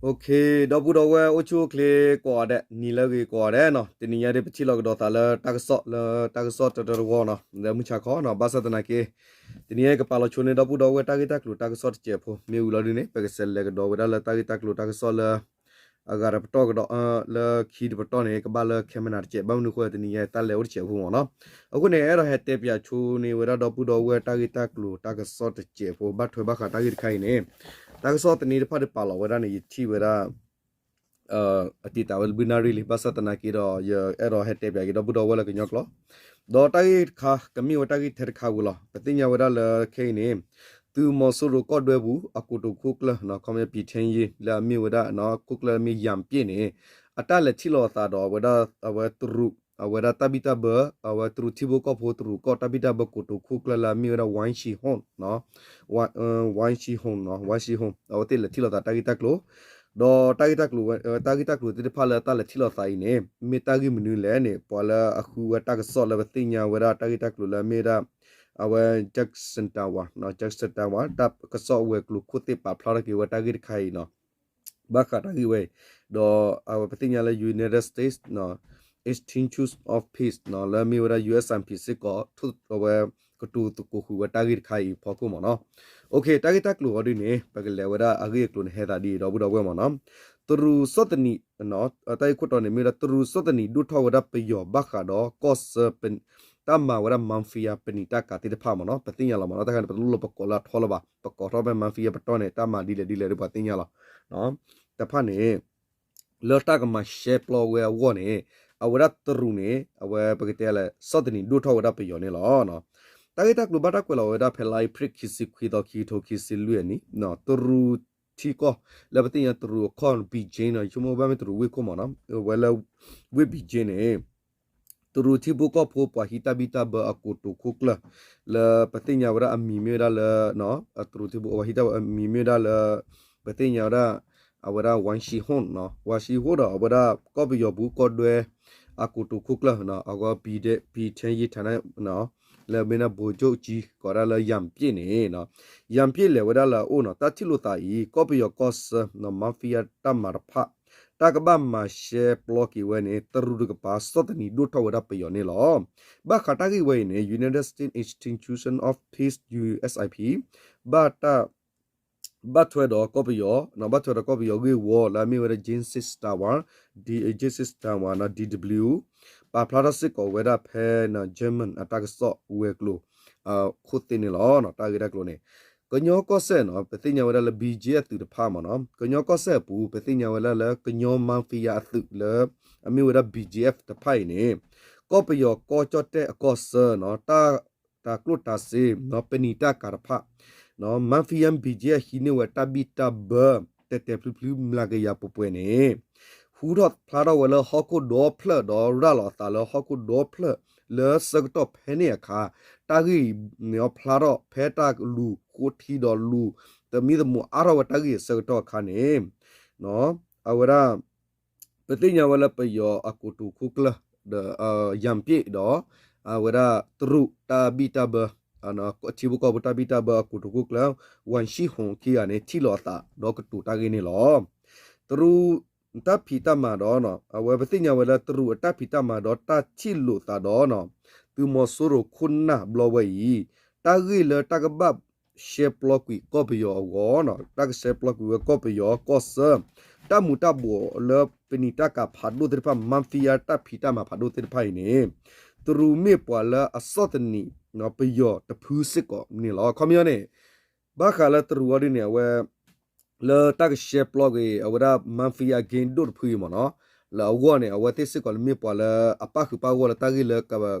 ဒီပုၢ်ဒီဝဲၢ်အိၣ်ဆူၣ်အိၣ်ချ့ကိးဂၤဒဲး နံၤလၢအဂ့ၤကိးဂၤဒဲးနီၤ, တနံၤညါဒ်ပထံၣ်လိာ်ကဒီးသးလၢတၢ်ကစီၣ်လၢတၢ်ကစီၣ်တၢတၢတဝီနီၤ လၢမုၢ်ဆါခီနီၤ, ဘၣ်ဆၣ်သနာ်က့ တနံၤညါကပာ်လီၤဆိန့ၢ်ဒီပုၢ်ဒီဝဲၢ်တၢ်ဂ့ၢ်တၢ်ကျိၤတၢ်ကစီၣ်တစဲးဖိ မ့ၢ်ဝံၤလီၤဒုန့ၣ် ပကစးလဲၤကဒီးဝဲဒၣ်လၢတၢ်ဂ့ၢ်တၢ်ကျိၤတၢ်ကစီၣ်လၢ အဂၤတပတီၢ်ကဒီး လၢခံတပတီၢ်န့ၣ် ကဘၣ်လၢခဲမနၤတစဲး ဘၣ်မနုၤအဃိတနံၤညါတၢ်လဲၤအိၣ်တစဲးဖိမ့ၢ်နီၤ, အဃိန့ၣ် အဲၣ်ဒိးဟဲတဲပၠးဆိန့ၢ်ဝဲဒၣ်ဒီပုၢ်ဒီဝဲၢ်တၢ်ဂ့ၢ်တၢ်ကျိၤတၢ်ကစီၣ်တစဲးဖိ ဘၣ်ထွဲဘၣ်ဃးတၢ်ဂ့ၢ်တခါအံၤန့ၣ် တၢ်ကစီၣ်သန့တဖၣ်ဒ်ပာ်လီၤဝဲဒၣ်န့ၣ် ယထံၣ်ဝဲဒၣ် အတံာ်တာ်ဝဲတဘျုးနၣ်ရံၣ်လံ ဘၣ်ဆၣ်သနာ်က့ဒီး ယအဲၣ်ဒိးဟဲတဲပၠးက့ၤဒီပုၢ်ဒီဝဲၢ်လၢကညီကျိာ်, ဒီးတၢ်ဂ့ၢ်တခါ ကမ့ၢ်ဝဲတၢ်ဂ့ၢ်ထဲတခါဝံၤလီၤ. ပသ့ၣ်ညါဝဲဒၣ်လၢခဲအံၤန့ၣ် သုးမီၤစိရိၤကီၢ်ဒွဲပူၤ အကိတိာ်ခိၣ်ကျၢၢ် ခီမ့ၢ် ပံၤထဲယ့ လၢအမ့ၢ်ဝဲဒၣ် ခိၣ်ကျၢၢ်လၢမ့ၢ်ယၣ်ပျ့ၣ်န့ၣ် အတၢ်လဲၤထံၣ်လိာ်အသးဒီးဝဲဒၣ် အဝဲတရူး အဝဲဒၣ်တၢ်ဘံၣ်တၢ်ဘၢ အဝဲတရူးထံဖိကီၢ်ဖိ တရူးကီၢ်တၢ်ဘံၣ်တၢ်ဘၢကိတိာ်ခိၣ်ကျၢၢ်လၢအမ့ၢ်ဝဲဒၣ် ဝၣ်ရှံၣ်ဟိၣ် ဝၣ်ရှံၣ်ဟိၣ် ဝၣ်ရှံၣ်ဟိၣ် အဝဲသ့ၣ်လဲၤထံၣ်လိာ်သးတၢ်ဂ့ၢ်တၢ်ကျိၤ, ဒီးတၢ်ဂ့ၢ်တၢ်ကျိၤ တၢ်ဂ့ၢ်တၢ်ကျိၤသ့ၣ်တဖၣ်လၢတၢ်လဲၤထံၣ်လိာ်သးအံၤန့ၣ် မ့ၢ်တၢ်ဂ့ၢ်မနုၤလဲၣ်န့ၣ် ပှၤလၢအဃုဝဲတၢ်ကစီၣ်လၢပသ့ၣ်ညါဝဲဒၣ်တၢ်ဂ့ၢ်တၢ်ကျိၤလၢအမ့ၢ်ဝဲဒၣ် အဝဲ Jack Sullivan, Jack Sullivan တၢ်ကစီၣ်ဝဲၤကျိၤခိၣ်သ့ၣ်ပာ်ဖျါထီၣ်က့ၤဝဲတၢ်ဂ့ၢ်တခါအံၤနီၤ ဘၣ်ဃးတၢ်ဂ့ၢ်ဝဲအံၤ, ဒီးအဝဲပသ့ၣ်ညါလၢ United States Institute of Peace လၢမ့ၢ်ဝဲဒၣ် ယူၣ်အၣ်စၣ်ပံၣ် စ့ၢ်ကီး အဝဲကတိၤသကိးဃုာ်ဝဲတၢ်ဂ့ၢ်တခါအံၤအဖီခိၣ်မ့ၢ်နီၤ, တၢ်ဂ့ၢ်တၢ်ကျိၤအီၤဒ်န့ၣ် ပကလဲၤဝဲဒၣ်အဂ့ၢ်အကျိၤန့ၣ် ဟဲသးဒ်အံၤဒီပုၢ်ဒီဝဲၢ်မ့ၢ်နီၤ, တရူးစီၣ်သနံး တၢ်ဂ့ၢ်ခိၣ်တီန့ၣ်မ့ၢ်ဝဲဒၣ် တရူးစီၣ်သနံးဒိၣ်ထီၣ်ဝဲဒၣ်ပယီၤဘၣ်ဃးဒီးကီၢ်စၢ တၢ်မၤဝဲဒၣ် mafia ပနံာ်တၢ်ကၤသ့ၣ်တဖၣ်မ့ၢ်နီၤ, ပသ့ၣ်ညါလီၤမ့ၢ်နီၤ, တၢ်ခါန့ၣ် ပတလိၣ်လၢပကိးလၢအထီလၢၤဘၣ်, ပကိးထီၣ်ဖဲ mafia ပတီၢ်န့ၣ် တၢ်မၤဒ်လဲၣ်ဒ်လဲၣ်ဒီးပှၤသ့ၣ်ညါလီၤ, တဖၣ်န့ၣ် လၢတၢ်ကမၤရှဲပျီဝဲအဂီၢ်န့ၣ် အဝဲဒၣ်တရူးန့ၣ် အဝဲပကတဲလၢ စီၣ်သနံးဒိၣ်ထီၣ်ဝဲဒၣ်ပယီၤန့ၣ်လီၤ. တၢ်ဂ့ၢ်တၢ်ကျိၤဘၣ်တၢ်ကွဲးလီၤဝဲဒၣ်ဖဲလါအ့ဖြ့ၣ်ခံဆံခွံသီ ခံကထိခံဆံလွံၢ်အနံၣ်, တရူးထံကီၢ် လၢပသ့ၣ်ညါတရူးအခီၣ် Beijing နီၤ, ယဆိကမိၣ်ဘၣ်မ့ၢ်တရူးဝ့ၢ်ခိၣ်မ့ၢ်နီၤ, အဝဲလၢ ဝ့ၢ် Beijing န့ၣ် တရူးထံဖိကီၢ်ဖိပှၤဟံးတၢ်ဘံၣ်တၢ်ဘၢအကိတိာ်ခိၣ်ကျၢၢ် လၢပသ့ၣ်ညါဝဲဒၣ်အမံၤမ့ၢ်ဝဲဒၣ်လၢ တရူးထံဖိပှၤဟံးတၢ်ဘံၣ်အမံၤမ့ၢ်ဝဲဒၣ်လၢ ပသ့ၣ်ညါဝဲဒၣ် အဝဲဒၣ် ဝၣ်ရှံၣ်ဟိၣ် ဝၣ်ရှံၣ်ဟိၣ်ဒီး အဝဲဒၣ်ကီၢ်ပယီၤပူၤကီၢ်ဒွဲ အကိတိာ်ခိၣ်ကျၢၢ် အဝဲ ပံၤထဲယ့ ထါနၢ် လၢမ့ၢ်ဒၣ် ဗိုလ်ချုပ်ကြီး ကိးဒၣ်လၢ ယၣ်ပျ့ၣ်န့ၣ် ယၣ်ပျ့ၣ်လဲၤဝဲဒၣ်လၢအအိၣ်နီၤ, တၢ်ထံၣ်လိာ်သးအံၤ ကီၢ်ပယီၤကီၢ်စၢ mafia တၢ်မၤတဖၣ် တၢ်ကဘၣ်မၤရှဲပျီက့ၤဝဲန့ၣ် တရူးတကပၤ စီၣ်သနံးဒိၣ်ထီၣ်ဝဲဒၣ်ပယီၤန့ၣ်လီၤ. ဘၣ်ဃးတၢ်ဂ့ၢ်ဝဲအံၤန့ၣ် United States Institution of Peace, U S I P ဘၣ်တၢ် ဘၣ်ထွဲဒီးကီၢ်ပယီၤ ဘၣ်ထွဲဒီးကီၢ်ပယီၤဂ့ၢ်ဝီလၢအမ့ၢ်ဝဲဒၣ် Jim Sylvan, Jim Sylvan နီၤ D W ပာ်ဖျါထီၣ်စ့ၢ်ကီးဝဲဒၣ်ဖဲ German အတၢ်ကစီၣ်ဝဲၤကျိၤ ခိၣ်သ့ၣ်န့ၣ်လီၤ. တၢ်ဂ့ၢ်တၢ်ကျိၤန့ၣ် ကညီကီၢ်စဲၣ်နီၤ ပသ့ၣ်ညါဝဲဒၣ်လၢ B G F သုးတဖၣ်မ့ၢ်နီၤ, ကညီကီၢ်စဲၣ်အပူၤ ပသ့ၣ်ညါဝဲဒၣ်လၢကညီ mafia အသုးလၢ အမ့ၢ်ဝဲဒၣ် B G F တဖၣ်အံၤန့ၣ် ကီၢ်ပယီၤကီၢ်ကၠီၣ်တဲၣ်အကီၢ်စၢနီၤ တၢ် တၢ်ကျိၣ်တၢ်စ့ ပနံာ်တၢ်ကၤတဖၣ် mafia B G F ဟံးန့ၢ်ဝဲတၢ်ဘံၣ်တၢ်ဘၢ တဲာ်တဲာ်ဖျုးဖျုး မျးကယၤပှဲၤပှဲၤန့ၣ် ဟူထီၣ်ဖျါထီၣ်ဝဲလၢဟီၣ်ခိၣ်ဒီဖျၢၣ် ဒီးရၤလီၤအသးလၢဟီၣ်ခိၣ်ဒီဖျၢၣ် လၢဆၢကတီၢ်ဖဲန့ၣ်အခါ တၢ်ဂ့ၢ်န့ၣ်ဖျါထီၣ်ဖဲတၢ်လူၤဃိထံဒီးလူၤ သမံသမိးအါထီၣ်ဝဲတၢ်ဂ့ၢ်အဆၢကတီၢ်အခါန့ၣ် အဝဲဒၣ် ပသ့ၣ်ညါဝဲလၢပယီၤအကိတိာ်ခိၣ်ကျၢၢ် ဒီး ယၣ်ပျ့ၣ်ဒီး အဝဲဒၣ်တရူးတၢ်ဘံၣ်တၢ်ဘၢ ထံဖိကီၢ်ဖိတၢ်ဘံၣ်တၢ်ဘၢအကိတိာ်ခိၣ်ကျၢၢ် ဝၣ်ရှံၣ်ဟိၣ်ခံဂၤန့ၣ် ထံၣ်လိာ်အသးဒီးကတိၤတၢ်ဂ့ၢ်န့ၣ်လီၤ. တရူးတၢ်ဖံးတၢ်မၤဒီး အဝဲပသ့ၣ်ညါဝဲလၢတရူးအတၢ်ဖံးတၢ်မၤဒီးတၢ်ထံၣ်လိာ်သးဒီး သုးမီၤစိရိၤခိၣ်နၢ်ဘျီဝဲအံၤ တၢ်ဂ့ၢ်လၢတၢ်ကဘၣ်ရှဲပျီကွံာ်ကီၢ်ပယီၤအဂီၢ် တၢ်ကရှဲပျီကွံာ်ဝဲကီၢ်ပယီၤကီၢ်စၢ တၢ်မူၤတၢ်ဘှီးလၢပနံာ်တၢ်ကၤဖးဒိၣ်သ့ၣ်တဖၣ် mafia တၢ်ဖံးတၢ်မၤဖးဒိၣ်သ့ၣ်တဖၣ်အံၤန့ၣ် တရူးမ့ၢ်ပှၤလၢအစီၣ်သနံး ပယီၤတဖုစ့ၢ်ကီးန့ၣ်လီၤ. ခီပညီန့ၣ် ဘၣ်ဃးလၢတရူးအီၤဒ်န့ၣ် အဝဲ လၢတၢ်ကရှဲပျီက့ၤ အဝဲဒၣ် mafia gang ဒိၣ်တဖုအံၤမ့ၢ်နီၤ လၢအဂီၢ်န့ၣ် အဝဲသ့ၣ်စ့ၢ်ကီးလၢမ့ၢ်ပှၤလၢအပၣ်ဃုာ်ပၣ်ဂီၢ်လၢတၢ်ဂ့ၢ်လၢက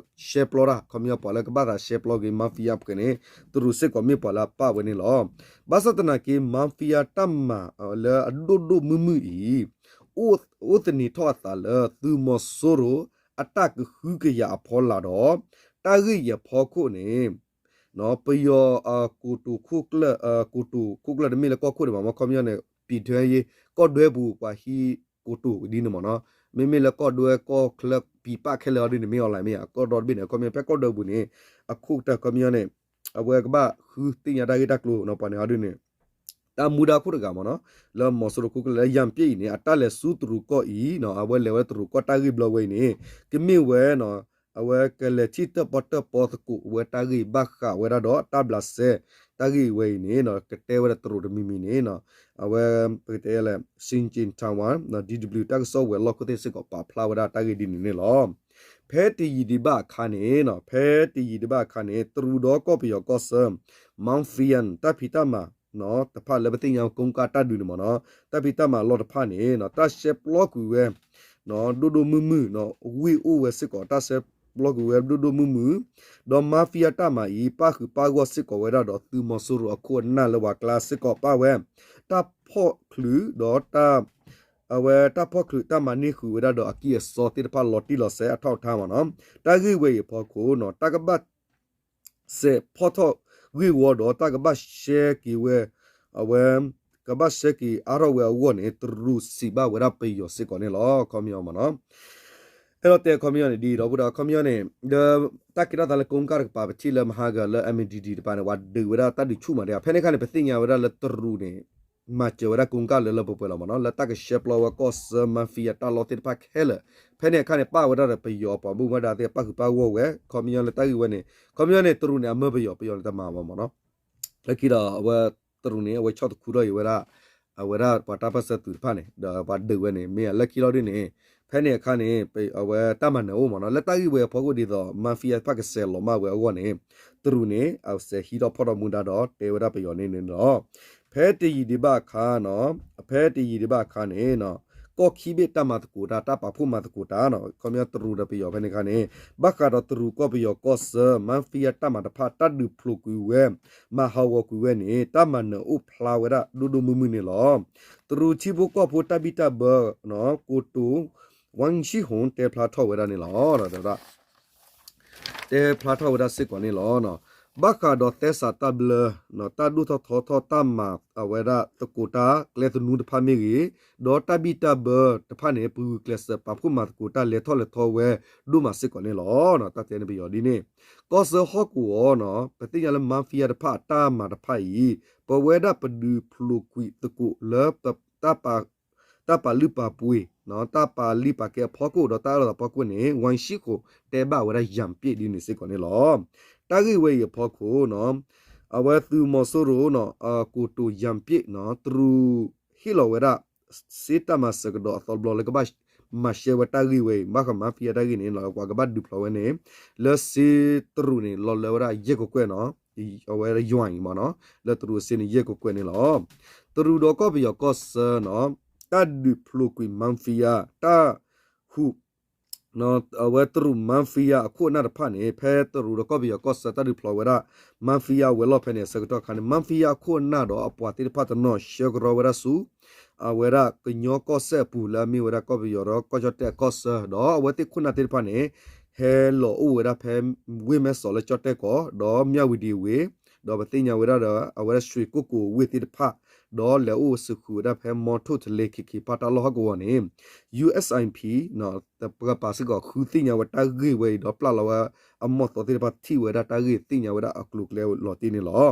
ရှဲပျီတၢ် ခီပညီပှၤလၢကဘၣ်သးရှဲပျီက့ၤ mafia ပှဲၤန့ၣ် တရူးစ့ၢ်ကီးမ့ၢ်ပှၤလၢအပၣ်ဝဲန့ၣ်လီၤ. ဘၣ်ဆၣ်သနာ်က့ mafia တၢ်မၤလၢအဒိၣ်ဒိၣ်မုၢ်မုၢ်အံၤ အိၣ်သန့ၤထီၣ်အသးလၢသုးမီၤစိရိၤအတၢ်ကဟုကယာ်အဖီလာ်ဒီး တၢ်ဂ့ၢ်အံၤအဖီခိၣ်န့ၣ် ပယီၤအကိတိာ်ခိၣ်ကျၢၢ် ကိတိာ်ခိၣ်ကျၢၢ်တမ့ၢ်လၢကီၢ်ခိၣ်ဒံးဘၣ်မ့ၢ် ခီပညီန့ၣ် ပံၤထဲယ့ ကီၢ်ဒွဲပူၤပှၤဟံးကိတိာ်ဒ်န့ၣ်မ့ၢ်နီၤ မ့မ့ၢ်လၢကီၢ်ဒွဲကီၢ်ချၢ ပံၤပၣ်ခဲလၢာ်အီၤဒ်န့ၣ် မ့ၢ် online မ့ၢ်ဧါ ကီၢ်ဒီတဘ့ၣ်န့ၣ် ခီပညီဖဲကီၢ်ဒွဲပူၤန့ၣ် အခိၣ်ကတၢၢ်ခီပညီန့ၣ် အဝဲကဘၣ်ဃုသ့ၣ်ညါတၢ်ဂ့ၢ်တၢ်ကျိၤနီၤ ပှၤန့ၣ်အီၤဒ်န့ၣ် တၢ်မူဒါခိၣ်တဂၤမ့ၢ်နီၤ, လၢမီၤစိရိၤခိၣ်ကျၢၢ်လၢ ယၣ်ပျ့ၣ်အံၤန့ၣ် အတၢ်လဲၤဆူတရူးကီၢ်အံၤနီၤ, အဝဲလဲၤဝဲတရူးကီၢ်တၢ်ဂ့ၢ်ဘျီဝဲအံၤန့ၣ် ကမ့ၢ်ဝဲနီၤ, အဝဲကလဲၤထံၣ်တၢၣ်ပီၣ်တၢၣ်ပီသကိးဝဲတၢ်ဂ့ၢ်ဘၣ်ဃးဝဲဒၣ်ဒီးတၢ်ဘျးစဲ တၢ်ဂ့ၢ်ဝဲအံၤန့ၣ်နီၤ, ကတဲဝဲဒၣ်တရူးတမံၤမံၤန့ၣ်နီၤ, အဝဲ ပကတဲလဲၣ် Xinjiang Taiwan နီၤ ဒီဒဘလျူ တၢ်ကစီၣ်ဝဲၤလီၢ်ခိၣ်သ့ၣ်စ့ၢ်ကီးပာ်ဖျါဝဲဒၣ်တၢ်ဂ့ၢ်ဒ်န့ၣ်န့ၣ်လီၤ. ဖဲတယံာ်ဒံးဘၣ်အခါန့ၣ်နီၤ, ဖဲတယံာ်ဒံးဘၣ်အခါန့ၣ် တရူးဒီးကီၢ်ပယီၤကီၢ်ဆၢ mafia တၢ်ဖံးတၢ်မၤ တဖၣ်လၢပသ့ၣ်ညါကိကၣ်တၢ်ဒုးန့ၣ်မ့ၢ်နီၤ, တၢ်ဖံးတၢ်မၤလီၢ်တဖၣ်န့ၣ်နီၤ, တၢ်ရှဲပျီကွံာ်ဝဲ ဒိၣ်ဒိၣ်မုၢ်မုၢ်နီၤ, ဝ့ၢ်အိၣ်ဝဲစ့ၢ်ကီး တၢ်ရှဲပျီကွံာ်ဝဲဒိၣ်ဒိၣ်မုၢ်မုၢ်, ဒီး mafia တၢ်မၤအံၤ ပၣ်ဃုာ်ပၣ်ဂီၢ်စ့ၢ်ကီးဝဲဒၣ်ဒီးသုးမီၤစိရိၤအခိၣ်အနၢ်လၢပှၤကျါစ့ၢ်ကီးပၣ်ဝဲ တၢ်ဖီၣ်ချုးဒီးတၢ် အဝဲတၢ်ဖီၣ်ချုးတၢ်မၤန့ၢ်ဃုာ်ဝဲဒၣ်ဒီးအကံၢ်အစီသ့ၣ်တဖၣ်လီၤတံၢ်လီၤဆဲးအထီၣ်အထါမ့ၢ်နီၤ, တၢ်ဂ့ၢ်ဝဲအံၤအဖီခိၣ်နီၤ, တၢ်ကဘၣ် စဲးဖီၣ်ထီၣ်ဂ့ၢ်ဝီဒီးတၢ်ကဘၣ်ရှဲက့ၤဝဲ, အဝဲ ကဘၣ်ရှဲက့ၤအါထီၣ်ဝဲအဂီၢ်န့ၣ် တရူးစံးဘၣ်ဝဲဒၣ်ပယီၤစ့ၢ်ကီးန့ၣ်လီၤ. ခီပညီမ့ၢ်နီၤ, အဲၣ်ဒိးတဲခီပညီန့ၣ် ဒ်ဒီပုၢ်ဒီဝဲၢ် ခီပညီန့ၣ် ဒီးတၢ်ကဲထီၣ်သးလၢကိကၣ်တကပၤ ပထံၣ်လၢမဟါဂၤလၢ MDD တပၤန့ၣ် ပှၤဒုးဝဲဒၣ်တၢ်ဒုးဆူၣ်မးဒံး, ဖဲန့ၣ်အခါန့ၣ် ပသ့ၣ်ညါဝဲဒၣ်လၢတရူးန့ၣ် မၤစၢၤဝဲဒၣ်ကိကၣ်လၢလၢပှဲၤပှဲၤလီၤမ့ၢ်နီၤ, လၢတၢ်ကရှဲပျီဝဲကီၢ်ဆၢ mafia တၢ်လီၢ်သ့ၣ်တဖၣ်ခဲလၢာ်, ဖဲန့ၣ်အခါန့ၣ် ပၣ်ဝဲဒၣ်ဒီးပယီၤအပှၤဘၣ်မူဘၣ်ဒါသ့ၣ် ပၣ်ဃုာ်ပၣ်ဂီၢ်ဝဲ, ခီပညီလၢတၢ်ဂ့ၢ်ဝဲန့ၣ် ခီပညီန့ၣ် တရူးန့ၣ် အမၢပယီၤ ပယီၤန့ၣ်တမၤဘၣ်မ့ၢ်နီၤ, လၢခံဒီးအဝဲ တရူးန့ၣ် အဝဲဆီၣ်သခူထီၣ်အံၤဝဲဒၣ် အဝဲဒၣ်ပှၤတၢ်ပၢၢ်ဆၢသုးတဖၣ်န့ၣ် ဒီးပှၤဒုးဝဲန့ၣ် မ့ၢ်လၢခံလီၤဒ်န့ၣ်, ဖဲန့ၣ်အခါန့ၣ် အဝဲတၢ်မၤနၢၤအိၣ်မ့ၢ်နီၤ, လၢတၢ်ဂ့ၢ်ဝဲအဖီခိၣ်ဒ်သိး mafia တဖၣ်ကစဲးလီၤမၢ်ဝဲအဂီၢ်န့ၣ် တရူးန့ၣ် အစဲးဟံးထီၣ်ဖီၣ်ထီၣ်မူဒါဒီးတဲဝဲဒၣ်ပယီၤန့ၣ်န့ၣ်လီၤ. ဖဲတယံာ်ဒံးဘၣ်အခါနီၤ, ဖဲတယံာ်ဒံးဘၣ်အခါန့ၣ် ကီၢ်ခံဘ့ၣ်တၢ်မၤသကိးတၢ် တၢ်ပာ်ဖှိၣ်မၤသကိးတၢ်နီၤ, ခီပညီတရူးဒီးပယီၤဖဲန့ၣ်အခါန့ၣ် ဘၣ်ဃးဒီးတရူးကီၢ်ပယီၤကီၢ်ဆၢ mafia တၢ်မၤတဖၣ် တၢ်ဒုးဖျိးကွံာ်ဝဲ မၤဟးဂီၤကွံာ်ဝဲန့ၣ် တၢ်မၤနၢၤအိၣ်ဖျါဝဲဒၣ်ဒိၣ်ဒိၣ်မုၢ်မုၢ်န့ၣ်လီၤ. တရူးထံဖိကီၢ်ဖိတၢ်ဘံၣ်တၢ်ဘၢ ကိတိာ် Wang Xiho တဲဖျါထီၣ်ဝဲဒၣ်န့ၣ်လီၤ. တဲဖျါထီၣ်ဝဲဒၣ်စ့ၢ်ကီးန့ၣ်လီၤ. ဘၣ်ဃးဒီးသဲစးတၢ်ဘျၢ တၢ်ဒိၣ်ထီၣ်ထီထီၣ်တၢ်မၤအဝဲဒၣ်သကိးတၢ်ကျဲသနူတဖၣ်မ့ၢ်ဂ့ၤ, ဒီးတၢ်ဘံၣ်တၢ်ဘၢတဖၣ်န့ၣ် ပဂုာ်ကျဲးစၢးပာ်ဖှိၣ်မၤသကိးတၢ်လဲၤထီၣ်လဲၤထီဝဲဒိၣ်မးစ့ၢ်ကီးန့ၣ်လီၤ. တၢ်တဲန့ၣ်ပယီၤဒ်န့ၣ် ကီၢ်စၢဟီၣ်ကဝီၤနီၤ ပသ့ၣ်ညါလၢ mafia တဖၣ်အတၢ်မၤတဖၣ်အံၤ ပဝဲဒၣ်ပဒုးဖျိးကွံာ်သကိးလၢ တၢ်ပာ်လုၢ်ပာ်ပှ့ၤ တၢ်ပာ်လုၢ်ပာ်ကဲအဖီခိၣ် ဒီးတၢ်အၢၣ်လီၤဖီခိၣ်န့ၣ် Wang Xiho တဲဘၣ်ဝဲဒၣ်ယၣ်ပျ့ၣ်ဒ်န့ၣ်စ့ၢ်ကီးန့ၣ်လီၤ. တၢ်ဂ့ၢ်ဝဲအံၤအဖီခိၣ်နီၤ အဝဲသုးမီၤစိရိၤ ကိတိာ်ယၣ်ပျ့ၣ်နီၤ တရူးဟ့ၣ်လီၤဝဲဒၣ် စ့တၢ်မၤစၢၤကဒီးအသီတဘျီလၢကဘၣ် မၤရှဲဝဲတၢ်ဂ့ၢ်ဝဲအံၤ ဘၣ်ဃး mafia တၢ်ဂ့ၢ်န့ၣ် ပှၤကဘၣ်ဒုးဖျိးဝဲန့ၣ် လၢစ့တရူးန့ၣ် လီၤလၢဝဲဒၣ်ယဲၢ်ကကွဲၢ်နီၤ အဝဲယွၤအံၤမ့ၢ်နီၤ လၢတရူးအစ့န့ၣ် ယဲၢ်ကကွဲၢ်န့ၣ်လီၤ. တရူးဒီးကီၢ်ပယီၤကီၢ်ဆၢနီၤ တၢ်ဒုးဖျိးကွံာ် mafia တၢ်ဟူး အဝဲတရူး mafia အခိၣ်အနၢ်တဖၣ်န့ၣ် ဖဲတရူးဒီးကီၢ်ပယီၤကီၢ်ဆၢတၢ်ဒုးဖျိးဝဲဒၣ် mafia ဝဲၤလီၢ်ဖဲန့ၣ် အဆၢကတီၢ်အခါန့ၣ် mafia အခိၣ်အနၢ်ဒီးအပှၤသ့ၣ်တဖၣ်တနီၤ ဆှၢကရီဝဲဒၣ်ဆူ အဝဲဒၣ်ကညီကီၢ်စဲၣ်အပူၤလၢအမ့ၢ်ဝဲဒၣ်ကီၢ်ပယီၤဒီးကီၢ်ကၠီၣ်တဲၣ်ကီၢ်ဆၢ ဒီးအဝဲသ့ၣ်ခိၣ်နၢ်သ့ၣ်တဖၣ်န့ၣ် ဟဲလီၤအိၣ်ဝဲဒၣ်ဖဲဝ့ၢ်မဲၢ်စီးလၢကၠီၣ်တဲၣ်ကီၢ် ဒီးမၠၣ်ဝံၤဒံးဝ့ၢ် ဒီးပသ့ၣ်ညါဝဲဒၣ်ဒီး အဝဲဒၣ်ရွှေကုက္ကိုဝ့ၢ်သ့ၣ်တဖၣ် ဒီးလဲၤအိၣ်ဝဲစူးဃုာ်ဝဲဒၣ်ဖဲမီထိၣ်တလ့ၤ ခ့ခ့ဖၣ်တၢ်လီၢ်ဟီၣ်ကဝီၤန့ၣ် ယူႇအၣ်ၡူၣ်အၣ်ပၣ်ပၣ်စ့ၢ်ကီး ဃုသ့ၣ်ညါဝဲတၢ်ဂ့ၢ်ဝဲအံၤ ဒီးပျၢ်လီၤဝဲအမီၢ်သီသ့ၣ်တဖၣ် ထံၣ်ဝဲဒၣ်တၢ်ဂ့ၢ်သ့ၣ်ညါဝဲဒၣ်အကျိၤအကျဲလီၤတံၢ်န့ၣ်လီၤ.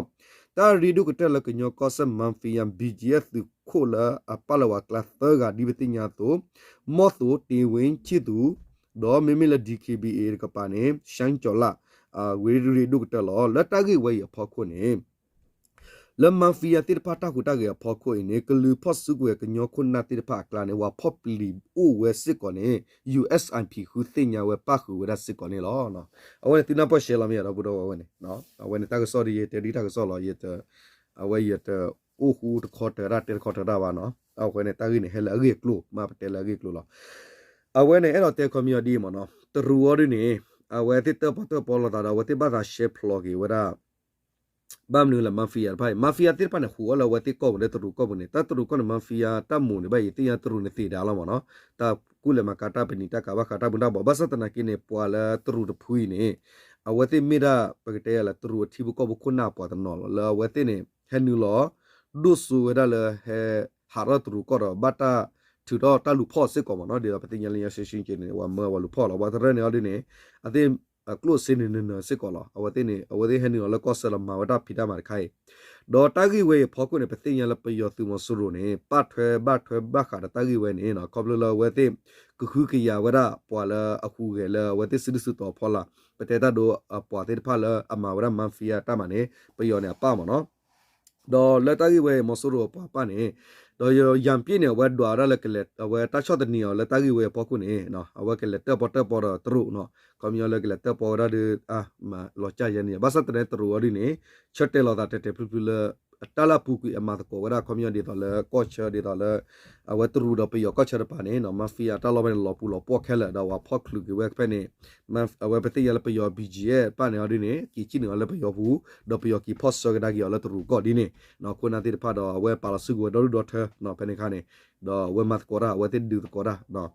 တၢ်ရ့ဒိၣ်ကတၢၢ်လၢကညီကီၢ်စဲၣ် mafia BGF သုးခိၣ်လၢအပာ်လီၤဝဲကျါသၢဂၤဒ်ပသ့ၣ်ညါအသိး မီၢ်သိး တ့ဝ့ၣ်ဆံၣ်သူး ဒီးမ့မ့ၢ်လၢ DKBA တကပၤန့ၣ် ရှၢၣ်ကၠီၤလၣ် အဂ့ၢ်ရ့ဒိၣ်ကတၢၢ်လီၤ. လၢတၢ်ဂ့ၢ်ဝဲအံၤအဖီခိၣ်န့ၣ် လၢ mafia သ့ၣ်တဖၣ်တၢ်ဟူးတၢ်ဂဲၤအဖီခိၣ်အံၤန့ၣ် ကလုာ်ဖီၣ်စုကဝဲၤကညီခိၣ်နၢ်သ့ၣ်တဖၣ်အကျါန့ၣ် ပှၤဖီၣ်ပျံၤအိၣ်ဝဲစ့ၢ်ကီးန့ၣ် ယူႇအၣ်ၡူၣ်အၣ်ပၣ်ပၣ် ဃုသ့ၣ်ညါဝဲပၣ်ဃုာ်ဝဲဒၣ်စ့ၢ်ကီးန့ၣ်လီၤ. အဝဲန့ၣ်သုနၢ်ပၢၢ်ရှဲလီၤမ့ၢ်ဧါ ဒီပုၢ်ဒီဝဲၢ်ဝဲန့ၣ် အဝဲန့ၣ်တၢ်ကစီၣ်ဒ်ယတဲဒ်တၢ်ကစီၣ်လီၤ အဝဲယတအိၣ်ဃူတခီတၢၤတၢ်တဲတခီတၢၤတၢ်ဘၣ်နီၤ အဝဲန့ၣ်တၢ်ဂ့ၢ်န့ၣ် ဟဲလၢအဂ့ၢ်အကျိၤ မ့ၢ်ပတဲလၢအဂ့ၢ်အကျိၤလီၤ. အဝဲန့ၣ် အဲၣ်ဒိးတဲခီပညီဒ်အံၤမ့ၢ်နီၤ တရူးအီၤဒ်န့ၣ် အဝဲသ့ၣ်တၢၣ်ပီၣ်တၢၣ်ပီလီၤသးဒီး အဝဲသ့ၣ်ဘၣ်သးရှဲဖျိးက့ၤဝဲဒၣ် ဘၣ်မနုၤလၢ mafia တဖၣ်အံၤ mafia သ့ၣ်တဖၣ်န့ၣ် ဟူးအီၣ်လၢအဝဲသ့ၣ်ကီၢ်ပူၤလၢတရူးကီၢ်ပူၤန့ၣ် တၢ်တရူးကီၢ်န့ၣ် mafia တၢ်မိၣ်န့ၣ်ဘၣ်အံၤ သ့ၣ်ညါတရူးန့ၣ်သ့ဒၣ်လီၤမ့ၢ်နီၤ တၢ်ကူၣ်လဲၤမၤကၤတၢ်ပနံာ်တၢ်ကၤဘၣ်ဃးတၢ်မူၤတၢ်ဘှီး ဘၣ်ဆၣ်သနာ်က့န့ၣ် ပှၤလၢတရူးတဖုအံၤန့ၣ် အဝဲသ့ၣ်မ့ၢ်ဒၣ် ပကတဲယၤလၢတရူးအထံဖိကီၢ်ဖိခိၣ်နၢ်အပှၤတနီၤလီၤ လၢအဝဲသ့ၣ်န့ၣ် ဟဲနုာ်လီၤ ဒိၣ်စိဝဲဒၣ်လၢဟဲ ဟးထီၣ်တရူးကီၢ်ဒီး ဘၣ်တၢ်ထုးထီၣ်တၢ်လူၤဖီၣ်စ့ၢ်ကီးမ့ၢ်နီၤ ဒ်သိးပသ့ၣ်ညါလၢညါရှဲရှဲက့န့ၣ် ပှၤမၢပှၤလူၤဖီၣ်လီၤ ပှၤတရၢန့ၣ်အီၤဒ်န့ၣ် အသ့ၣ် ကျိၣ်စ့န့ၣ်နၢၤနၢၤစ့ၢ်ကီးလီၤ. အဝဲသ့ၣ်န့ၣ် အဝဲသ့ၣ်ဟဲနုာ်လီၤလၢကီၢ်ဆၢဒီးမၤဝဲတၢ်ဖံးတၢ်မၤတခါအံၤ ဒီးတၢ်ဂ့ၢ်ဝဲအံၤအဖီခိၣ်န့ၣ် ပသ့ၣ်ညါလၢပယီၤသုးမီၤစိရိၤန့ၣ် ပာ်ထွဲဘၣ်ထွဲဘၣ်ဃးဒီးတၢ်ဂ့ၢ်ဝဲန့ၣ် ခီဖျိလၢအဝဲသ့ၣ် ကဟုကယာ်ဝဲဒၣ်ပှၤလၢအဟူးဂဲၤလၢအဝဲသ့ၣ်စုဒုၣ်စုတီၤအဖီလာ် ပတဲတၢ်ဒိအပှၤသ့ၣ်တဖၣ်လၢအမၤဝဲဒၣ် mafia တၢ်မၤန့ၣ် ပယီၤန့ၣ်အပၢ်မ့ၢ်နီၤ ဒီးလၢတၢ်ဂ့ၢ်ဝဲအံၤ မီၤစိရိၤအပှၤပၢ်န့ၣ် ဒီးယၣ်ပျ့ၣ်န့ၣ် အဝဲဒွးဝဲဒၣ်လၢကလဲၤ အဝဲတၢ်ဆီၣ်သနံးအီၤလၢတၢ်ဂ့ၢ်ဝဲအဖီခိၣ်န့ၣ် အဝဲကလဲၤတၢၣ်ပီၣ်တၢၣ်ပီဒီးတရူးနီၤ ခီပညီလၢကလဲၤတၢၣ်ပီၣ်ဝဲဒၣ်ဒီး လီၤကၢ်ယဲန့ၣ် ဘၣ်ဆၣ်သနာ်က့တရူးအီၤဒ်န့ၣ် ဆၢတဲာ်လီၤသးတဲာ်တဲာ်ဖျုဖျုလၢ တၢ်လၢအပူၤကွံာ်အမၤသကိးဝဲဒၣ် ခီပညီဒ်သိးလၢကီၢ်ဆၢဒ်သိးလၢ အဝဲတရူးဒီးပယီၤကီၢ်ဆၢတပၤန့ၣ် mafia တၢ်လီၢ်ဖဲန့ၣ် လီၤပူၤလီၤပှီၢ်ခဲလၢာ် ဒီးဝဲဖီၣ်ချုးက့ၤဝဲဖဲန့ၣ် အဝဲပသ့ၣ်ညါလၢပယီၤ ဘီၣ်ကၠံၣ်အဲၣ် တဖၣ်န့ၣ်အီၤဒ်န့ၣ် က့ၤစံၣ်နုာ်အီၤလၢပယီၤပူၤ ဒီးပယီၤက့ၤဖီၣ်ဆၢကဒါက့ၤအီၤလၢတရူးကီၢ်ဒ်န့ၣ် ခိၣ်နၢ်သ့ၣ်တဖၣ်ဒီး အဝဲပာ်လီၤစုကဝဲၤဒီဒူၣ်ဒီထၢ ဖဲန့ၣ်အခါန့ၣ် ဒီးအဝဲမၤသကိးတၢ် အဝဲသ့ၣ်ဒုးသကိးတၢ်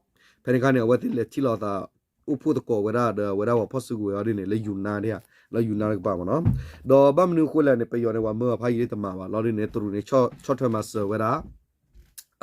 ဖဲန့ၣ်အခါန့ၣ် အဝဲသ့ၣ်လဲၤထံၣ်လိာ်သး အိၣ်ဖှိၣ်သကိးဝဲဒၣ်ဒီးအဝဲဒၣ်ပှၤဖီၣ်စုကဝဲၤအီၤဒ်န့ၣ် လၢယူၤနါဒ်ဧါ လၢယူၤနါတကပၤမ့ၢ်နီၤ ဒီးဘၣ်မနုၤအဃိလဲၣ်န့ၣ် ပယီၤန့ၣ် ပှၤမၢအဖးယံၤလံတမၤဘၣ်လီၤဒ်န့ၣ် တရူးန့ၣ် ဆီၣ်ထွဲမၤစၢၤဝဲဒၣ်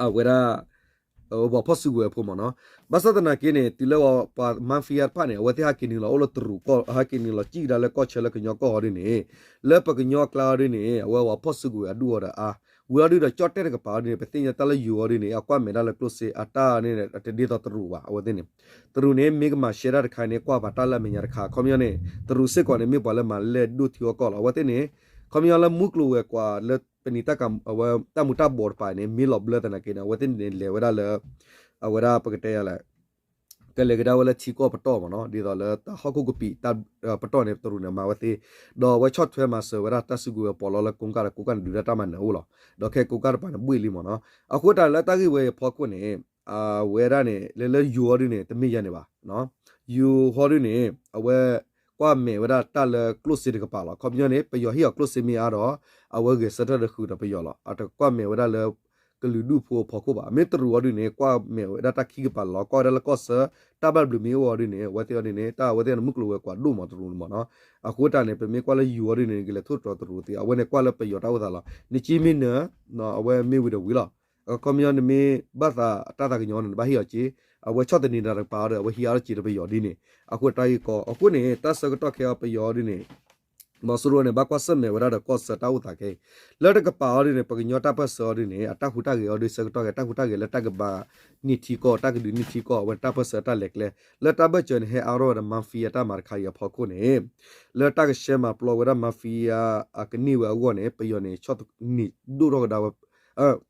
အဝဲဒၣ် ပှၤဖီၣ်စုကဝဲၤအဖိမ့ၢ်နီၤ ဘၣ်ဆၣ်သနာ်က့န့ၣ် တုၤလၢပှၤ mafia တဖၣ်န့ၣ် အဝဲသ့ၣ်ဟဲက့ၤနုာ်လီၤအိၣ်လၢတရူးကီၢ် ဟဲက့ၤနုာ်လီၤစံၣ်ကဒါလၢကီၢ်ဆၢလၢကညီကီၢ်အီၤဒ်န့ၣ် လၢပကညီအကျါအီၤဒ်န့ၣ် အဝဲပှၤဖီၣ်စုကဝဲၤအဒူၣ်အီၤဒီးအါ ဝံၤအီၤဒ်ဒီးကၠီၣ်တဲၣ်တကပၤအီၤဒ်န့ၣ် ပသ့ၣ်ညါတၢ်လၢယူၤအီၤဒ်န့ၣ် အကွၢ်မဲာ်ဒၣ်လၢကျိၣ်စ့အတၢ်န့ၣ် တဒ်သိးတရူးဘၣ် အဝဲသ့ၣ်န့ၣ် တရူးန့ၣ် မ့ၢ်ကမၤရှဲဒၣ်တခါန့ၣ် ကွၢ်ပာ်တၢ်လၢအမဲာ်ညါတခါ ခီပညီန့ၣ် တရူးစ့ၢ်ကီးန့ၣ် မ့ၢ်ပှၤလၢမၤလဲၢ်ဒိၣ်ထံအီၣ်ကီၢ်လီၤ အဝဲသ့ၣ်န့ၣ် ခီပညီလၢမုၢ်ကျိၤဝဲၤကွာ်လၢပနံာ်တၢ်က အဝဲတၢ်မူၤတၢ်ဘှီးတပၤန့ၣ် မ့ၢ်လီၤဘျၢသနာ်က့န့ၣ် အဝဲသ့ၣ်န့ၣ်လဲၤဝဲဒၣ်လၢ အဝဲဒၣ်ပကတဲယၤလဲၣ် ကလဲၤကဒါဝဲလၢထံကီၢ်ပတီၢ်မ့ၢ်နီၤ ဒ်သိးလၢတၢ်ဟီၣ်ခိၣ်ကပံာ် ပတီၢ်န့ၣ် တရူးန့ၣ်မၤဝဲသ့ ဒီးအဝဲဆီၣ်ထွဲမၤစၢၤဝဲဒၣ်တၢ်စုကဝဲၤပီးလီၤလၢကိးကၢ်ဒီးကိးကၢ်န့ၣ် ဒုးတၢ်တၢ်မၤနၢၤအိၣ်လီၤ ဒီးခဲကိးကၢ်တပၤန့ၣ် ဘှ့ၣ်လံမ့ၢ်နီၤ အဃိတၢ်လၢတၢ်ဂ့ၢ်ဝဲအံၤအဖီခိၣ်န့ၣ် အဝဲဒၣ်န့ၣ် လၢလၢယူၤအီၤဒ်န့ၣ် တမ့ၢ်ယဲန့ၣ်ဘၣ် ယူၤဟီဒ်န့ၣ် အဝဲကွၢ်မဲာ်ဝဲဒၣ်တၢ်လၢကျိၣ်စ့တကပၤလီၤ ခီပညီန့ၣ် ပယီၤဟ့ၣ်အီၤကျိၣ်စ့မ့ၢ်အါဒီး အဝဲဂဲၤဆၢထၢၣ်ဒီးဃုာ်ဒီးပယီၤလီၤ အတကွၢ်မဲာ်ဝဲဒၣ်လၢ ကလုာ်ဒူၣ်ဖိအဖီခိၣ်ဘၣ် မ့ၢ်တရူးအီၤဒ်န့ၣ် ကွၢ်မဲာ်ဝဲဒၣ်တၢ်ခံကပၤလီၤ ကွၢ်ဝဲဒၣ်လၢကီၢ်ဆၢ တၢ်ဘၣ်ဘျုးမ့ၢ်အိၣ်အီၤဒ်န့ၣ် အဝဲသ့ၣ်အီၤဒ်န့ၣ် တၢ်အဝဲသ့ၣ်န့ၣ်မုၢ်ကျိၤဝဲၤကွာ်ဒိၣ်မးတရူးန့ၣ်မ့ၢ်နီၤ အဃိတၢ်န့ၣ် ပမ့ၢ်ကွၢ်လၢယူၤအီၤဒ်န့ၣ် ကလဲၤထိၣ်သတြီၤတရူးသ့ အဝဲန့ၣ်ကွၢ်လၢပယီၤတၢ်အိၣ်သးလီၤ နက့မ့ၢ်နၢၤ အဝဲမ့ၢ်ဝံၤဒီးဝံၤလီၤ ခီပညီနမ့ၢ်ဘၣ်သးတၢ်သးကညီၤန့ၣ် နဘၣ်ဟ့ၣ်အီၤက့ အဝဲဆီၣ်သနံးတၢ်တကပၤအီၤဒီး အဝဲဟံးအါထီၣ်က့ၤဒီးပယီၤဒ်န့ၣ် အဃိတၢ်ဂ့ၢ်ကီ အဃိန့ၣ် တၢ်ဆၢကတီၢ်ခဲအံၤပယီၤအီၤဒ်န့ၣ် မီၤစိရိၤန့ၣ် ဘၣ်ကွၢ်ဆၢၣ်မဲာ်ဝဲဒၣ်ဒီးကီၢ်ဆၢတၢ်အိၣ်သးခဲအံၤ လၢတကပၤအီၤဒ်န့ၣ် ပကညီတၢ်ပၢၢ်ဆၢအီၤဒ်န့ၣ် အတၢ်ဟူးတၢ်ဂဲၤအီၤဒ်ဆၢကတီၢ်ခဲ တၢ်ဟူးတၢ်ဂဲၤလၢတၢ်ကဘၣ်န့ၢ်ထံကီၢ် တၢ်ကဒုးန့ၢ်ထံကီၢ် အဝဲတၢ်ပၢၢ်ဆၢတၢ်လဲၤကျဲ လၢတၢ်ဘၢၣ်စၢၤန့ၣ် ဟဲအါထီၣ်ဝဲဒီး mafia တၢ်မၤတခါအံၤအဖီခိၣ်န့ၣ် လၢတၢ်ကဆှဲမၤပျီဝဲဒၣ် mafia အကန့ၢ်ဝဲအဂီၢ်န့ၣ် ပယီၤန့ၣ် ဆီၣ်သနံးဒိၣ်ထီၣ်ကဒါဝဲ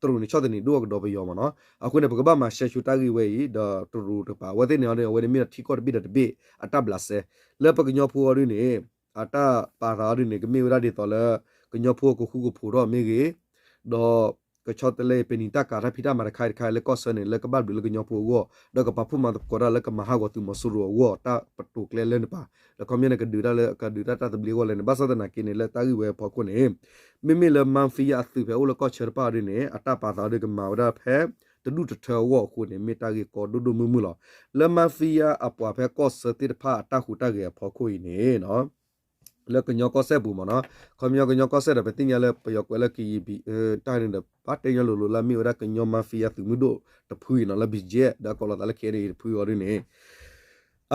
တရူးန့ၣ် ဆီၣ်သနံးဒိၣ်ထီၣ်ကဒီးပယီၤမ့ၢ်နီၤ အဃိန့ၣ် ပကဘၣ်မၤရှဲဆိတၢ်ဂ့ၢ်ဝဲအံၤ ဒီးတရူးတကပၤ အဝဲသ့ၣ်န့ၣ်အီၤဒ်န့ၣ် အဝဲန့ၣ်မ့ၢ်ဒီးထံကီၢ်တဘ့ၣ်ဒီးတဘ့ၣ် အတၢ်ဘျးစဲ လၢပကညီဖိအီၤဒ်န့ၣ် အတၢ်ပာ်သးအီၤဒ်န့ၣ် ကမ့ၢ်ဝဲဒၣ်ဒ်သိးလၢ ကညီဖိကဃူကဖိးထီၣ်မ့ၢ်ဂ့ၤ ဒီး ကဆီတလဲပနံာ်တၢ်ကၤတၢ်ဖံးတၢ်မၤတခါအံၤတခါအံၤလၢကီၢ်ဆၢန့ၣ် လၢကဘၣ်ဘျုးလၢကညီဖိအဂီၢ် ဒီးကပာ်ဖှိၣ်မၤသကိးတၢ်လၢကမၤဟးဂီၤသုးမီၤစိရိၤအဂီၢ် တၢ်ပတိာ်ကျဲလၢန့ၣ်ပၣ် ဒီးခီပညီန့ၣ် ကဒုးတၢ်လၢ ကဒုးတၢ်တၢ်သဘျ့အဂီၢ်လဲၣ်န့ၣ် ဘၣ်ဆၣ်သနာ်က့န့ၣ် လၢတၢ်ဂ့ၢ်ဝဲအဖီခိၣ်န့ၣ် မ့မ့ၢ်လၢ mafia အသုးဖဲအိၣ်လၢကီၢ်ဆၢတဖၣ်အီၤဒ်န့ၣ် အတၢ်ပာ်သးအီၤဒ်ကမၤဝဲဒၣ်ဖဲ တဒူၣ်တထၢအဂီၢ်အဃိန့ၣ် မ့ၢ်တၢ်ဂ့ၢ်ကီဒိၣ်ဒိၣ်မုၢ်မုၢ်လီၤ. လၢ mafia အပှၤဖဲကီၢ်ဆၢသ့ၣ်တဖၣ်အတၢ်ဟူးတၢ်ဂဲၤအဖီခိၣ်အံၤန့ၣ် လၢကညီကီၢ်စဲၣ်ပူၤမ့ၢ်နီၤ, ခီပညီကညီကီၢ်စဲၣ်ဒီး ပသ့ၣ်ညါလၢပယီၤကွဲးလၢ ကီၢ်ဘံ တၢ်န့ၣ်ဒီး ပှၤတဲညီလိၤလိၤလၢအမ့ၢ်ဝဲဒၣ်ကညီ mafia သုးမုၢ်ဒိၣ်တဖုအံၤနီၤ လၢ ဘီၣ်ကၠံၣ်အဲၣ် ဒီးကိးလီၤသးလၢ ခဲအံၤန့ၣ် တဖုအံၤအီၤဒ်န့ၣ်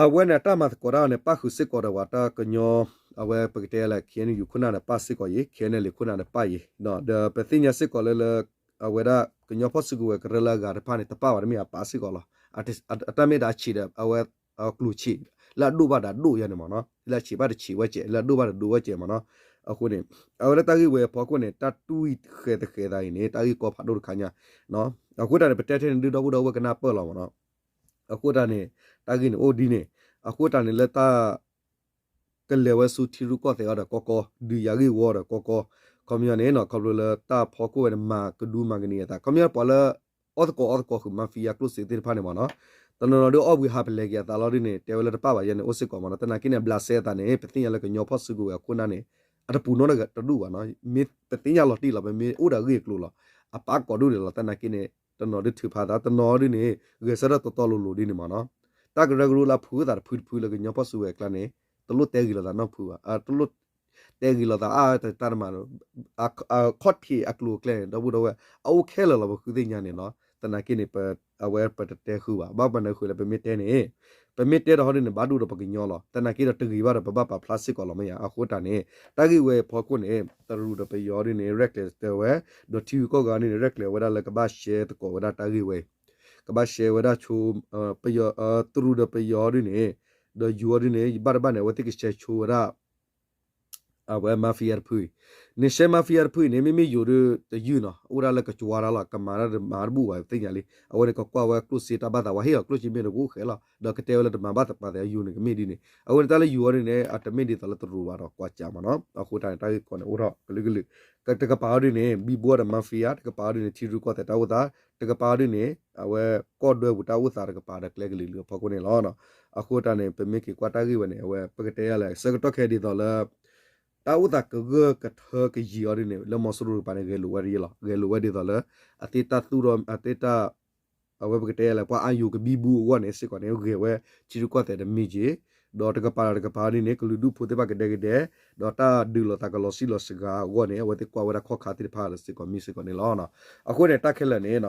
အဝဲန့ၣ် အတၢ်မၤသကိးတၢ်အီၤန့ၣ် ပၣ်ဃုာ်စ့ၢ်ကီးဒီးပှၤတၢ်ကညီ အဝဲပကတဲလၢ ခဲအံၤန့ၣ် ယူၤခိၣ်နၢ်ဒီးပၣ်စ့ၢ်ကီးအံၤ ခဲအံၤန့ၣ် လံာ်ခိၣ်နၢ်ဒီးပၣ်အံၤ ဒီးပသ့ၣ်ညါစ့ၢ်ကီးလၢလၢ အဝဲဒၣ်ကညီဖီၣ်စုကဝဲၤကရၢလၢအဂၤတဖၣ်န့ၣ် တပၣ်ဘၣ်တမ့ၢ်အပၣ်စ့ၢ်ကီးလီၤ. အတၢ်မ့ၢ်တၢ်ဆံးဒီး အဝဲ အကျိၤဆံး လၢအဒိၣ်ဘၣ်ဒီးအဒိၣ်ယါန့ၣ်မ့ၢ်နီၤ, လၢအဆံးဘၣ်တဆံးဝဲကဲး လၢအဒိၣ်ဘၣ်တဒိၣ်ဝဲကဲးမ့ၢ်နီၤ. အဃိန့ၣ် အဝဲလၢတၢ်ဂ့ၢ်ဝဲအဖီခိၣ်န့ၣ် တၢ်တူၢ်ဃဲၤသဃဲၤသးအံၤန့ၣ် တၢ်ဂ့ၢ်ကီဖးဒိၣ်တခါညါ အဃိတၢ်န့ၣ် ပတဲထဲန့ၣ်ဒုး ဒီပုၢ်ဒီဝဲၢ်ကနၢ်ပၢၢ်လီၤမ့ၢ်နီၤ. အဃိတၢ်န့ၣ် တၢ်ဂ့ၢ်န့ၣ်အိၣ်ဒ်န့ၣ် အဃိတၢ်န့ၣ်လၢတၢ် ကလဲၤဝဲဆူထံရူၢ်ကီၢ်သဲးအီၤဒီးကီကီ ဒုးယၤဂ့ၢ်ဝီဒီးကီကီ ခီပညီန့ၣ်နီၤ ခီဖျိလၢတၢ်ဖီခိၣ်ဝဲန့ၣ် မၤကဒူမၤကနံၤအသး ခီပညီပှၤလၢ အီၣ်သကိးအီသကိးဃုာ် mafia ကျိၣ်စ့သ့ၣ်တဖၣ်န့ၣ်မ့ၢ်နီၤ, တနီၤနီၤဒုးအီၣ်ဘှံးဟးပလဲၤက့ၤအသးလီၤဒ်န့ၣ် တဲဝဲလၢတပၣ်ဘၣ်ယဲန့ၣ် အိၣ်စ့ၢ်ကီးမ့ၢ်နီၤ. သနာ်က့န့ၣ် အဘျးစဲအသးန့ၣ် ပသ့ၣ်ညါလၢကညီဖီၣ်စုကဝဲၤအခိၣ်နၢ်န့ၣ် အတပူၤနီတဒူၣ်ဘၣ်နီၤ. မ့ၢ်ပသ့ၣ်ညါလီၤတံၢ်လီၤ ပမ့ၢ်အိၣ်ဒီးအဂ့ၢ်အကျိၤလီၤ. အပၣ်ကိးဒူၣ်ဒဲးလီၤ. သနာ်က့န့ၣ် တနီၤဒုးထုးဖးသး တနီၤဒ်န့ၣ် ဂဲၤဆၢထၢၣ်တီတီလိၤလိၤဒ်န့ၣ်မ့ၢ်နီၤ. တၢ်ကရၢကရိလၢအဖုးသးတဖုတဖုလၢကညီဖီၣ်စုကဝဲၤအကျါန့ၣ် တလိၣ်တဲဂ့ၤလိာ်သးနီတဖုဘၣ်. တလိၣ် တဲဂ့ၤလိာ်သးအါတတၢ်တမံၤ အခီၣ်ထံးအကျိၤအကျဲန့ၣ် ဒီပုၢ်ဒီဝဲၢ် အအိၣ်ခဲလၢာ်လီၤ ပဃုသ့ၣ်ညါန့ၣ်နီၤ. သနာ်က့န့ၣ် အဝဲပတတဲဃုာ်ဘၣ်. ဘၣ်မနုၤဃုာ်လဲၣ် ပမ့ၢ်တဲန့ၣ် ပမ့ၢ်တဲဒီးဟီဒ်န့ၣ် ဘၣ်ဒိၣ်ဒီးပကညီလီၤ. သနာ်က့ဒီးတဂ့ၤဘၣ်ဒီး ပဘၣ်ပာ်ဖျါစ့ၢ်ကီးလီၤမ့ၢ်ဧါ. အဃိတၢ်န့ၣ် တၢ်ဂ့ၢ်ဝဲအဖီခိၣ်န့ၣ် တရူးဒီးပယီၤဒ်န့ၣ် ရဲၣ်ကျဲၤတဲဝဲ, ဒီးထံဂုၤကီၢ်ဂၤဒ်န့ၣ် ရဲၣ်ကျဲၤဝဲဒၣ်လၢကဘၣ်ရှဲသကိးဝဲဒၣ်တၢ်ဂ့ၢ်ဝဲအံၤ, ကဘၣ်ရှဲဝဲဒၣ်ဆိ ပယီၤ တရူးဒီးပယီၤဒ်န့ၣ် ဒီးယိၤဒ်န့ၣ် ယဘၣ်တဘၣ်န့ၣ် အဝဲသ့ၣ်ကရှဲဆိဝဲဒၣ် အဝဲ mafia တဖုအံၤ, နရှဲ mafia တဖုအံၤန့ၣ် မ့မ့ၢ်ယိၤဒီးတယုၢ်နီၤ အိၣ်ဒၣ်လၢကကွၢ်တၢ်လီၤ ကမၤတၢ်တမၤတဘူၣ်ဘၣ်သ့ၣ်ညါလံ. အဝဲန့ၣ်ကကွၢ်ဝဲကျိၣ်စ့တၢ်ဘၣ်သးဝဲ ဟ့ၣ်အီၤကျိၣ်စ့မ့ၢ်တဘူၣ်ဃဲလီၤ ဒီးကတဲဝဲလၢတမၤဘၣ်သးပာ်သးယိၤန့ၣ်ကမ့ၢ်ဒ်န့ၣ် အဝဲန့ၣ်တၢ်လၢယိၤအီၤဒ်န့ၣ် အတမ့ၢ်ဒ်သိးလၢတရူးဘၣ်ဒီးကွၢ်ကၠးမးနီၤ. အဃိတၢ်န့ၣ် တၢ်ဂ့ၢ်ကီန့ၣ် အိၣ်ထီၣ်ကလုာ်ကလုာ် တကပၤအီၤဒ်န့ၣ် ဘံဘူဒီး mafia တကပၤအီၤဒ်န့ၣ် ထံရူၢ်ကီၢ်သဲးတၢ်အိၣ်သး တကပၤအီၤဒ်န့ၣ် အဝဲကီၢ်ဒွဲပူၤတၢ်အိၣ်သးတကပၤဒီးကျဲကလုာ်ကလုာ်အဖီခိၣ်န့ၣ်လီၤ. အဃိတၢ်န့ၣ် ပမ့ၢ်က့ၤကွၢ်တၢ်ဂ့ၢ်ဝဲန့ၣ် အဝဲပကတဲယၤလဲၣ် ဆၢကတီၢ်ခဲအံၤဒ်သိးလၢ တၢ်အိၣ်သးကဂၢၢ်ကထၢကယံာ်အီၤဒ်န့ၣ် လၢမီၤစိရိၤတကပၤန့ၣ် ဂဲၤလိာ်ဝဲဒ်လီၤ. ဂဲၤလိာ်ဝဲဒ်သိးလၢ အသ့တၢ်သူၣ်ထီၣ် အသ့တၢ် အဝဲပကတဲယၤလဲၣ် ပှၤအါယိၤကဘံဘူအဂီၢ်န့ၣ်စ့ၢ်ကီးန့ၣ် ဂဲၤဝဲထံရူၢ်ကီၢ်သဲးတမံၤက့ၤ ဒီးတကပၤဒီးတကပၤဒ်န့ၣ် ကလုာ်ဒူၣ်ဖိသ့ၣ်တဖၣ်ကဒဲကဒဲ ဒီးတၢ်ဒုးလိာ်သးကလီၤစံၣ်လီၤစှၤအဂီၢ်န့ၣ် အဝဲသ့ၣ်ကွၢ်ဝဲဒၣ်ခီၣ်ခါသ့ၣ်တဖၣ်လၢစ့ၢ်ကီးမ့ၢ်စ့ၢ်ကီးန့ၣ်လီၤ. အဃိန့ၣ် တၢ်ခဲလၢာ်န့ၣ်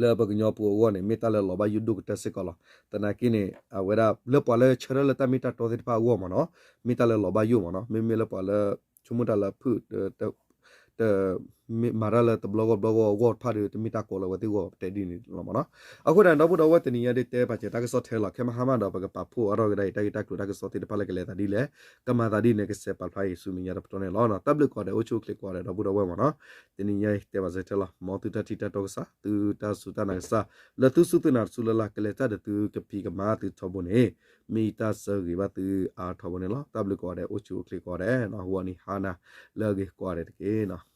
လၢပကညီဖိအဂီၢ်န့ၣ် မ့ၢ်တၢ်လၢလီၤဘၣ်ယိၣ်ဒိၣ်ကတၢၢ်စ့ၢ်ကီးလီၤ. သနာ်က့န့ၣ် အဝဲဒၣ်လၢပှၤလၢဆၢထၢၣ်လၢတၢ်မ့ၢ်တၢ်တီသ့ၣ်တဖၣ်အဂီၢ်မးနီၤ မ့ၢ်တၢ်လၢလီၤဘၣ်ယိၣ်မးနီၤ မ့မ့ၢ်လၢပှၤလၢ ဆိကမိၣ်တၢ်လၢဖုၣ် တ မၤတၢ်လၢတဘျီဂီၢ်ဘျီဂီၢ်အဂီၢ်တဖၣ်ဒီး တမ့ၢ်တၢ်ကီလၢအဝဲသ့ၣ်ဂီၢ်ပတဲဒ်န့ၣ်လီၤမးနီၤ. အဃိတၢ်န့ၣ် ဒီပုၢ်ဒီဝဲၢ်တနံၤညါဒ် တဲပာ်စၢၤတၢ်ကစီၣ်ထဲလီၤ ခဲမဟါမးဒီး ပကပာ်ဖှိၣ်အါထီၣ်ကဒါအံၤ တၢ်ဂ့ၢ်တၢ်ကျိၤတၢ်ကစီၣ်သ့ၣ်တဖၣ်လၢကလဲၤသးဒ်လဲၣ် ကမၤသးဒ်န့ၣ် ကစဲးပာ်ဖျါအံၤဆူမဲာ်ညါတပတီၢ်န့ၣ်လီၤ. တၢ်ဘျုးကိးဂၤဒဲး အိၣ်ဆူၣ်အိၣ်ချ့ကိးဂၤဒဲး ဒီပုၢ်ဒီဝဲၢ်မးနီၤ. တနံၤညါအံၤတဲပာ်စၢၤထဲလီၤ မ်သုတၢ်ထံၣ်တၢ်တီကစၢ် သုတၢ်စူၢ်တၢ်နာ်ကစၢ် လၢသုစူၢ်သုနာ်တစူၢ်လၢ်လၢ် ကလဲၤတၢ်ဒီးသုကဖံးကမၤသုထီဘိန့ၣ် မ့ၢ်ယတၢ်ဆၢဂ့ၤဘၣ်သုအါထီဘိန့ၣ်လီၤ. တၢ်ဘျုးကိးဂၤဒဲး အိၣ်ဆူၣ်အိၣ်ချ့ကိးဂၤဒဲး ဂီၤနံၤဟါနၤ လၢအဂ့ၤကိးဂၤဒဲးတက့ၢ်နီၤ.